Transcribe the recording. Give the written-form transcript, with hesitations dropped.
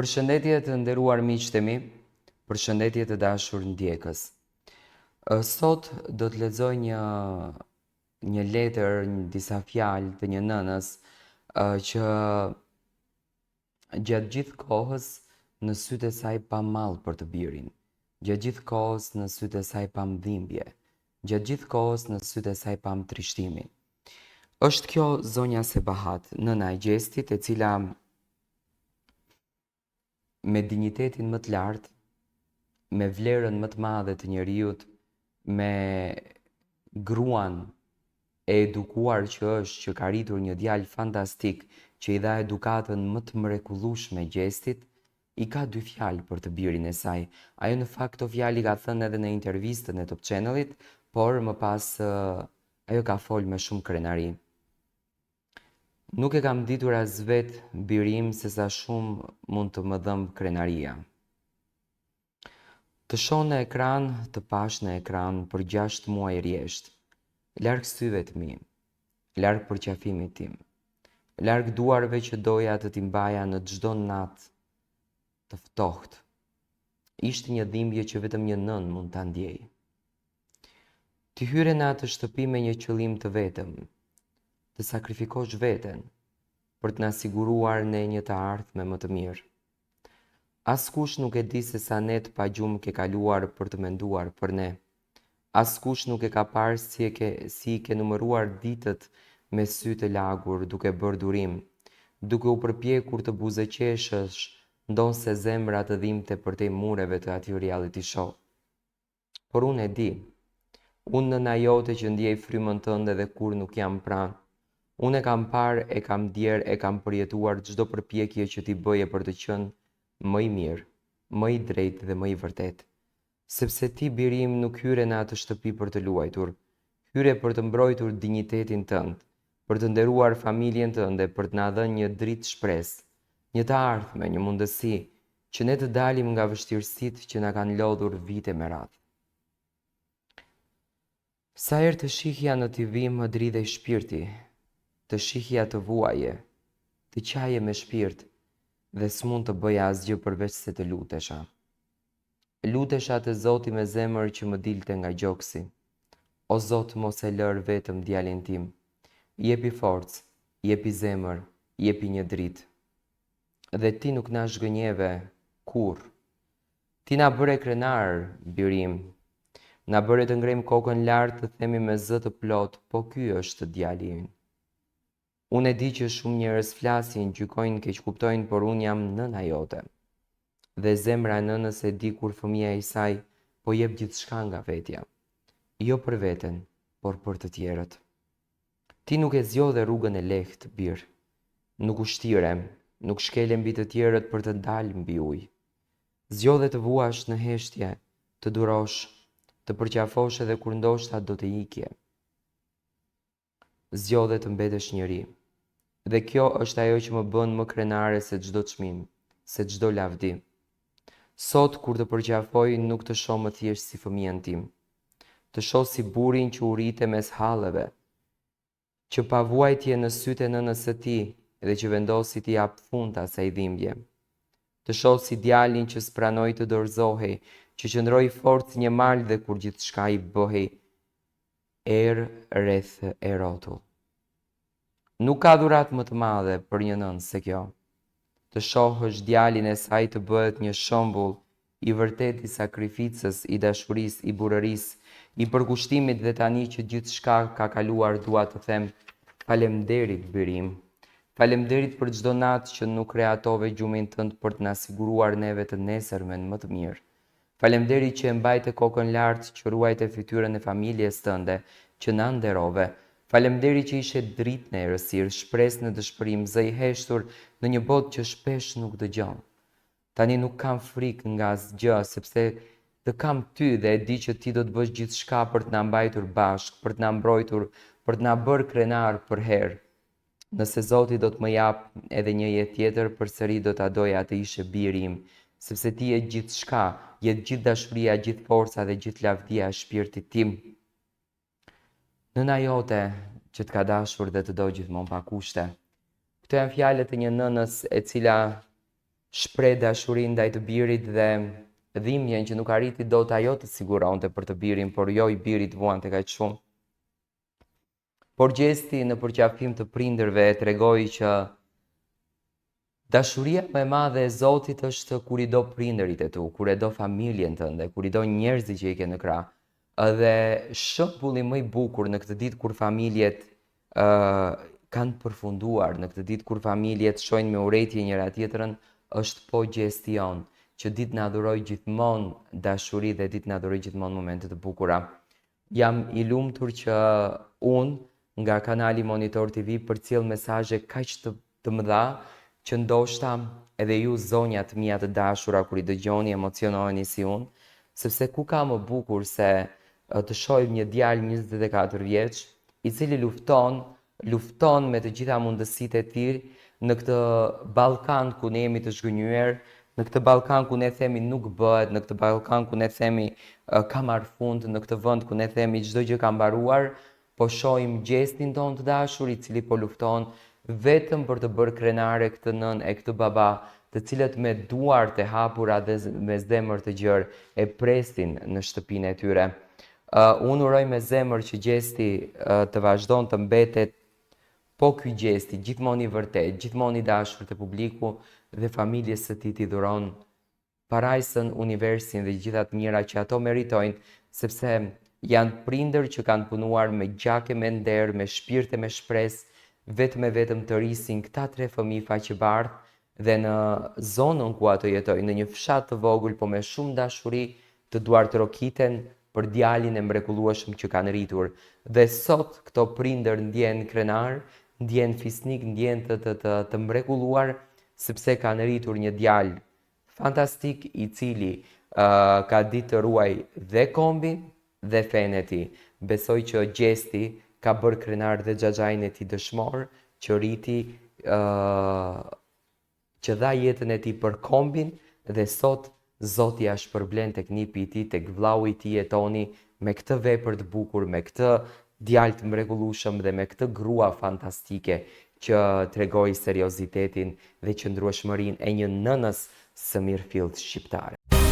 Përshëndetje të nderuar miqtë e mi, përshëndetje të dashur ndjekës. Sot do të lexoj një një letër, një disa fjalë të një nënës që gjatë gjithë kohës në sytë e saj pamë mall për të birin. Gjatë gjithë kohës në sytë e saj pamë dhimbje. Gjatë gjithë kohës në sytë e saj pamë trishtimin. Është kjo zonja Sebahat, nëna e Gjestit, e cila me dinjitetin më të lartë, me vlerën më të madhe të njeriut, me gruan e edukuar që është, që ka rritur një djalë fantastik, që i dha edukatën më të mrekullueshme Gjestit, i ka dy fjalë për të birin e saj. Ajo në fakt këto fjalë i ka thënë edhe në intervistën e Top Channel-it, por më pas ajo ka fol me shumë krenari. Nuk e kam ditur as vetë, biri im, se sa shumë mund të më dhëmbë krenaria. Të shoh në ekran, të pashë në ekran për 6 muaj rresht. Larg syve të mi, larg përqafimit tim, larg duarve që doja të t'i mbaja në çdo natë të ftohtë. Ishte një dhimbje që vetëm një nënë mund ta ndjejë. Ti hyre në atë shtëpi me një qëllim të vetëm, të sakrifikosh veten për të na siguruar ne një të ardhme më të mirë. Askush nuk e di se sa netë pa gjumë ke kaluar për të menduar për ne. Askush nuk e ka parë si e ke si i ke numëruar ditët me sy të lagur duke bërë durim, duke u përpjekur të buzëqeshësh ndonëse zemra të dhimbte përtej mureve të atij reality show. Por unë e di. Unë nëna jote që ndiej frymën tënde dhe kur nuk jam pranë. Unë e kam parë, e kam ndjerë, e kam përjetuar çdo përpjekje që ti bëje për të qenë më i mirë, më i drejtë dhe më i vërtetë. Sepse ti, biri im, nuk hyre në atë shtëpi për të luajtur. Hyre për të mbrojtur dinjitetin tënd, për të nderuar familjen tënde, për të na dhënë një dritë shpresë, një të ardhme, një mundësi, që ne të dalim nga vështirësitë që na kanë lodhur vite me radhë. Sa herë të shihja në TV më dridhej shpirti, të shihja të vuaje, të qaje me shpirt dhe s'mund të bëja asgjë përveç se të lutesha. Lutesha te Zoti me zemër që më dilte nga gjoksi. O Zot mos e lër vetëm djalin tim. Jepi forcë, jepi zemër, jepi një dritë. Dhe ti nuk na zhgënjeve kurrë. Ti na bëre krenarë, biri im. Na bëre të ngrejmë kokën lart të themi me zë të plotë, po ky është djali ynë. Unë e di që shumë njerëz flasin, gjykojnë, keqkuptojnë, por unë jam nëna jote. Dhe zemra e nënës e di kur fëmija i saj po jep gjithçka nga vetja. Jo për veten, por për të tjerët. Ti nuk e zgjodhe rrugën e lehtë, bir. Nuk u shtire, nuk shkele mbi të tjerët për të dalë mbi ujë. Zgjodhe të vuash në heshtje, të durosh, të përqafosh edhe kur ndoshta do të ikje. Zgjodhe të mbetesh njeri. Dhe kjo është ajo që më bën më krenare se çdo çmim, se çdo lavdi. Sot kur të përqafoj nuk të shoh më thjesht si fëmijën tim. Të shoh si burrin që u rrite mes halleve, që pa vuajtje në sytë e nënës së tij dhe që vendosi t'i japë fund asaj dhimbje. Të shoh si djalin që s'pranoi të dorëzohej, që qëndroi i fortë si një mal dhe kur gjithçka i bëhej erë rreth e rrotull. Nuk ka dhuratë më të madhe për një nënë se kjo. Të shohësh djalin e saj të bëhet një shembull i vërtetë i sakrificës, i dashurisë, i burrërisë, i përkushtimit dhe tani që gjithçka ka kaluar dua të them faleminderit biri im. Faleminderit për çdo natë që nuk rehatove gjumin tënd për të na siguruar neve të nesërmen më të mirë. Faleminderit që e mbajte kokën lart, që ruajte fytyrën e familjes tënde, që na nderove. Faleminderit që ishe dritë në errësirë, shpresë në dëshpërim, zë i heshtur në një botë që shpesh nuk dëgjon. Tani nuk kam frikë nga asgjë, sepse të kam ty dhe e di që ti do të bësh gjithçka për të na mbajtur bashkë, për të na mbrojtur, për të na bërë krenarë përherë. Nëse Zoti do të më japë edhe një jetë tjetër, përsëri do ta doja të ishe biri im, sepse ti je gjithçka, je gjithë dashuria, gjithë forca dhe gjithë lavdia e shpirtit tim. Nëna jote që të ka dashur dhe të do gjithmonë pa kushte. Këto janë fjalët e një nënës e cila. Shpreh dashurinë ndaj të birit dhe dhimbjen që nuk arriti dot ajo të siguronte për të birin, por jo i biri të vuante kaq shumë. Por Gjesti në përqafim të prindërve e tregoi që dashuria më e madhe e Zotit është kur i do prindërit e tu, kur e do familjen tënde, kur i do njerëzit që i ke në krah. Dhe shembulli më i bukur në këtë ditë kur familjet ë kanë përfunduar, në këtë ditë kur familjet shohin me urrejtje njëra tjetrën, është po Gjesti jonë, që di të na dhurojë gjithmonë dashuri dhe di të na dhurojë gjithmonë momente të bukura. Jam i lumtur që unë nga kanali Monitor TV përcjell mesazhe kaq të të mëdha që ndoshta edhe ju zonja të mia të dashura kur i dëgjoni emocionoheni si unë, sepse ku ka më bukur se të shohim një djalë 24 vjeç, i cili lufton, lufton me të gjitha mundësitë e tij në këtë Ballkan ku ne jemi të zhgënjyer, në këtë Ballkan ku ne themi nuk bëhet, në këtë Ballkan ku ne themi ka marrë fund, në këtë vend ku ne themi çdo gjë ka mbaruar, po shohim Gjestin tonë të dashur i cili po lufton vetëm për të bërë krenare këtë nënë e këtë baba, të cilët me duart e hapura dhe me zemër të gjerë e presin në shtëpinë e tyre. Unë uroj me zemër që Gjesti të vazhdon të mbetet po ky Gjesti, gjithmonë i vërtetë, gjithmonë i dashur te publiku dhe familjes së tij t'i dhuron parajsën, universin dhe gjitha të mira që ato meritojnë, sepse janë prindër që kanë punuar me gjak e me nder, me shpirt e me shpresë, vetëm e vetëm të rrisin këta tre fëmijë faqebardhë dhe në zonën ku ato jetojnë, në një fshat të vogël, po me shumë dashuri, të duartrokiten për djalin e mrekullueshëm që kanë rritur. Dhe sot këto prindër ndjehen krenarë, ndjehen fisnikë, ndjehen të të të të mrekulluar sepse kanë rritur një djalë fantastik i cili uh, ka ditë të ruajë dhe kombin dhe fenë e tij. Besoj që Gjesti ka bërë krenar dhe xhaxhain e tij dëshmor që rriti uh, që dha jetën e tij për kombin dhe sot Zoti ia shpërblen tek nipi i tij, tek vllau i tij Etoni me këtë vepër të bukur, me këtë djalë të mrekullueshëm dhe me këtë grua fantastike që tregoi seriozitetin dhe qëndrueshmërinë e një nënës së mirëfilltë shqiptare.